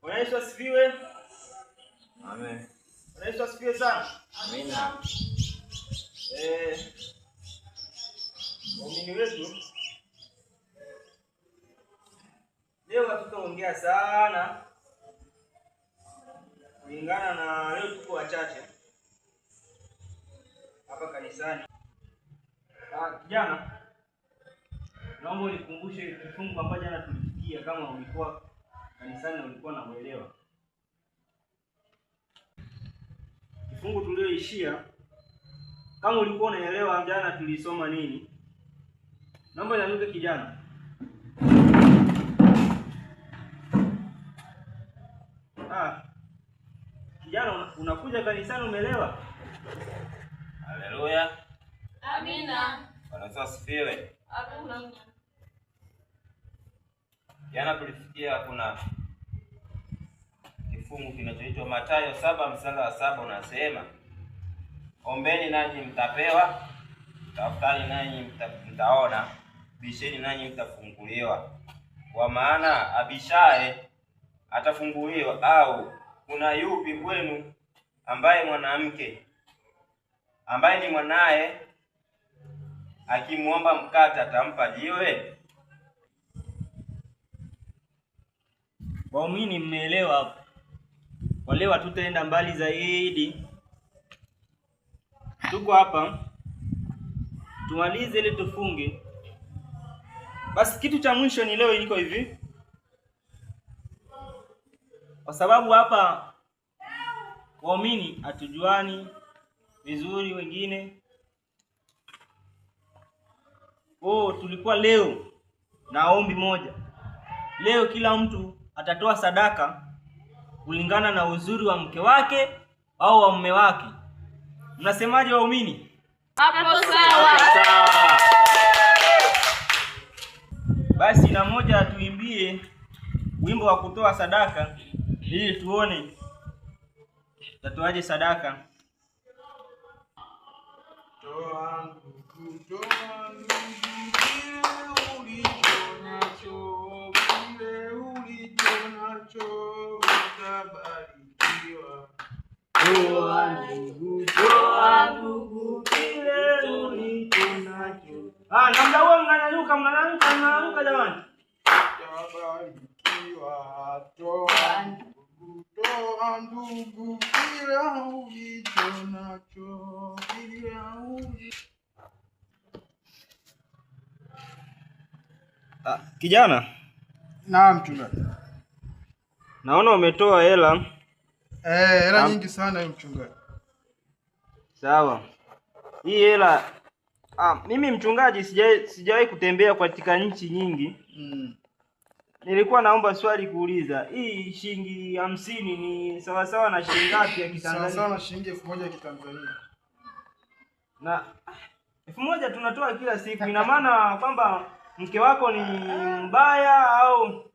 Bwana Yesu asifiwe. Amen. Bwana Yesu asifiwe sana. Amina. Waumini wetu leo hatutaongea sana kulingana na leo tuko wachache hapa kanisani. Kijana, naomba unikumbushe kifungu ambacho jana tulifikia, kama ulikuwa kanisani na ulikuwa unaelewa. Kifungu tulioishia, kama ulikuwa unaelewa jana tulisoma nini? Naomba nianze kijana. Kijana, unakuja kanisani umeelewa? Haleluya. Amina. Bwana Yesu asifiwe. Amina. Jana tulifikia kuna kifungu kinachoitwa Mathayo 7:7 unasema, ombeni nanyi mtapewa, tafutani nanyi mtaona, bisheni nanyi mtafunguliwa. Kwa maana abishaye atafunguliwa. Au kuna yupi kwenu ambaye mwanamke ambaye ni mwanae akimuomba mkate atampa jiwe? Waumini mmeelewa hapo? Kwa leo hatutaenda mbali zaidi. Tuko hapa tumalize ili tufunge. Basi kitu cha mwisho ni leo iko hivi. Kwa sababu hapa waumini hatujuani vizuri wengine. Tulikuwa leo na ombi moja. Leo kila mtu atatoa sadaka kulingana na uzuri wa mke wake au wa mume wake. Mnasemaje waumini? Hapo sawa. Sawa. Basi na moja tuimbie wimbo wa kutoa sadaka ili tuone tatoaje sadaka. Toa ndugu, toa ndugu, kile ulicho nacho, kile ulicho nacho utabarikiwa. Toa ndugu, toa ndugu, kile ulicho nacho. Na mda huo mnanyanyuka, mnanyanyuka, mnanyanyuka jamani. Utabarikiwa. Toa ndugu, toa ndugu, kile ulicho nacho, kile ulicho. Kijana. Naam mchungaji. Naona umetoa hela. Hela nyingi sana hiyo mchungaji. Sawa. Hii hela, mimi mchungaji sijawahi kutembea katika nchi nyingi. Nilikuwa naomba swali kuuliza. Hii shilingi 50 ni sawa sawa na shilingi ngapi ya Kitanzania? Sawa sawa na shilingi 1000 ya Kitanzania. Na 1000 tunatoa kila siku. Ina maana kwamba mke wako ni mbaya au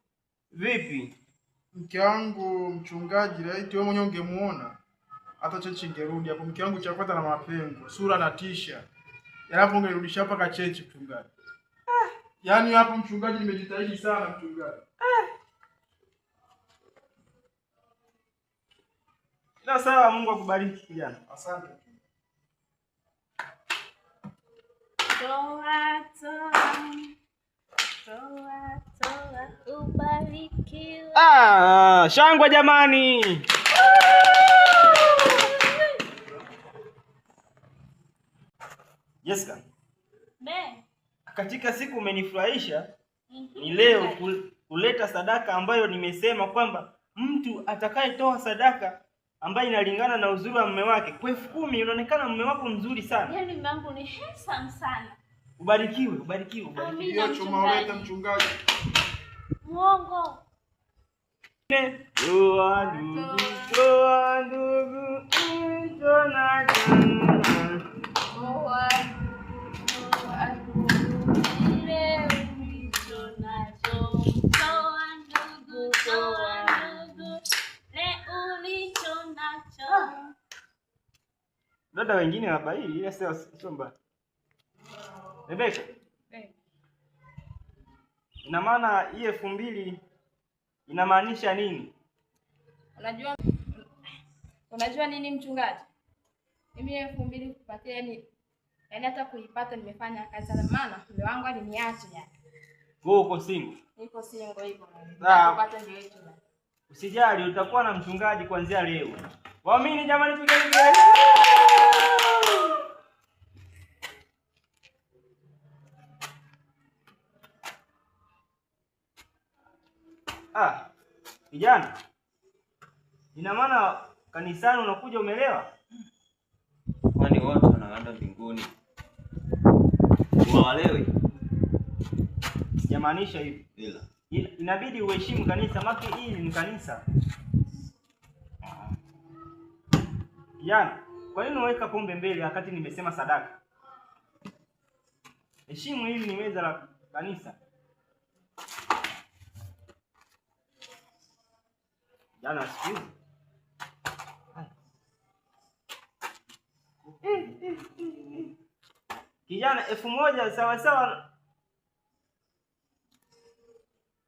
vipi? Mke wangu mchungaji, laiti wewe mwenyewe ungemuona hata chechi ingerudi hapo. Mke wangu cha kwanza na mapengo, sura na tisha. Alafu ungerudisha hapa ka chechi mchungaji. Yaani hapo mchungaji nimejitahidi sana mchungaji. Na sawa, Mungu akubariki kijana. Asante. Toa, toa. Toa, toa, ubarikiwe. Shangwe jamani. Jessica. Be. Katika siku umenifurahisha ni leo kuleta sadaka ambayo nimesema kwamba mtu atakayetoa sadaka ambayo inalingana na uzuri wa mume wake kwa 10,000, unaonekana mume wako mzuri sana. Yaani mume wangu ni handsome sana. Ubarikiwe, ubarikiwe, ubarikiwe. Amina, Hiyo chuma uleta mchungaji. mchungaji. Muongo. Toa ndugu, toa ndugu, ulicho nacho. Toa ndugu, kile ulicho nacho. Toa ndugu, toa ndugu, le ulicho nacho. Dada wengine wabaili ila sio mbaya. Rebeka. Ina maana hii 2000 inamaanisha nini? Unajua unajua nini mchungaji? Mimi 2000 kupatia yani hata kuipata nimefanya kazi sana, maana mume wangu aliniacha yani. Wewe uko single? Niko single hivyo. Sawa. Kupata ndio hicho. Usijali, utakuwa na mchungaji kuanzia leo. Waamini jamani, pigeni kelele. Ah, kijana. Ina maana kanisani unakuja umelewa? Kwani wote wanaenda mbinguni huwa walewi? Sijamaanisha hivi. Ila Inabidi uheshimu kanisa, maki hili ni kanisa. Kijana, kwa nini unaweka pombe mbele wakati nimesema sadaka? Heshimu hili ni meza la kanisa. Kijana, sikiza. Kijana, 1000 sawa sawa.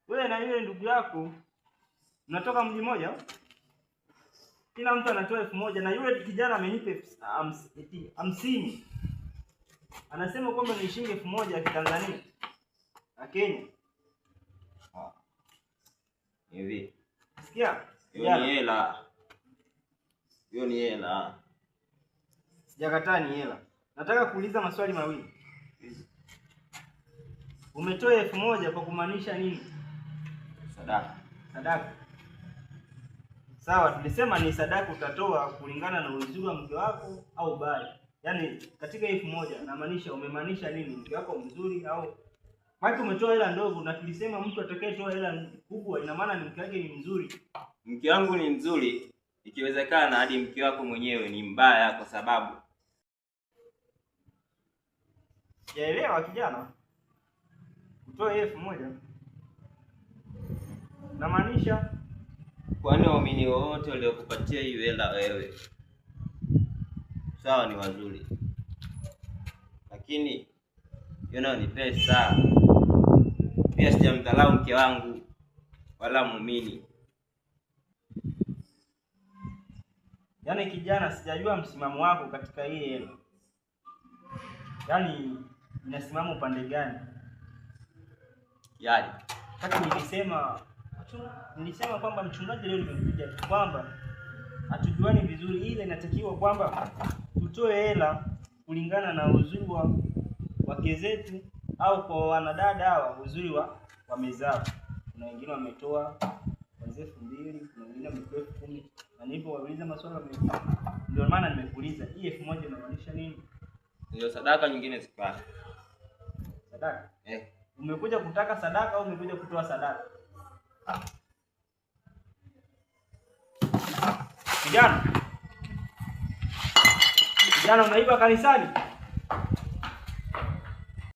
Wewe na yule ndugu yako mnatoka mji mmoja? Kila mtu anatoa 1000 na yule kijana amenipa 50. Anasema kwamba ni shilingi 1000 ya Kitanzania na Kenya. Hivi. Sikia? Hiyo ni hela. Hiyo ni hela. Sijakataa ni hela. Nataka kuuliza maswali mawili. Umetoa 1000 kwa kumaanisha nini? Sadaka. Sadaka. Sawa, tulisema ni sadaka utatoa kulingana na uzuri wa mke wako au baya. Yaani katika 1000 namaanisha umemaanisha nini? Mke wako mzuri au maana umetoa hela ndogo, na tulisema mtu atakayetoa hela kubwa ina maana ni mke wake ni mzuri. Mke wangu ni mzuri, ikiwezekana hadi mke wako mwenyewe ni mbaya kwa sababu. Sijaelewa kijana. Utoe 1000. Namaanisha kwani waumini wote waliokupatia hiyo hela wewe sawa ni wazuri, lakini hiyo nayo ni pesa. Pia sijamdharau mke wangu wala muumini. Yaani kijana, sijajua msimamo wako katika hii hela. Yaani unasimama upande gani? Yaani kati nilisema kwamba mchungaji leo nimekuja kwamba hatujuani vizuri, ile inatakiwa kwamba tutoe hela kulingana na uzuri wa wake zetu au kwa wanadada hawa uzuri wa wamezao. Kuna wengine wametoa kuanzia 2000, kuna wengine wametoa 10000, na nilipowauliza maswali wamejibu. Ndio maana nimekuuliza hii 1000 inamaanisha nini? Ndio sadaka nyingine zipate. Sadaka? Umekuja kutaka sadaka au umekuja kutoa sadaka? Kijana. Kijana, unaiba kanisani?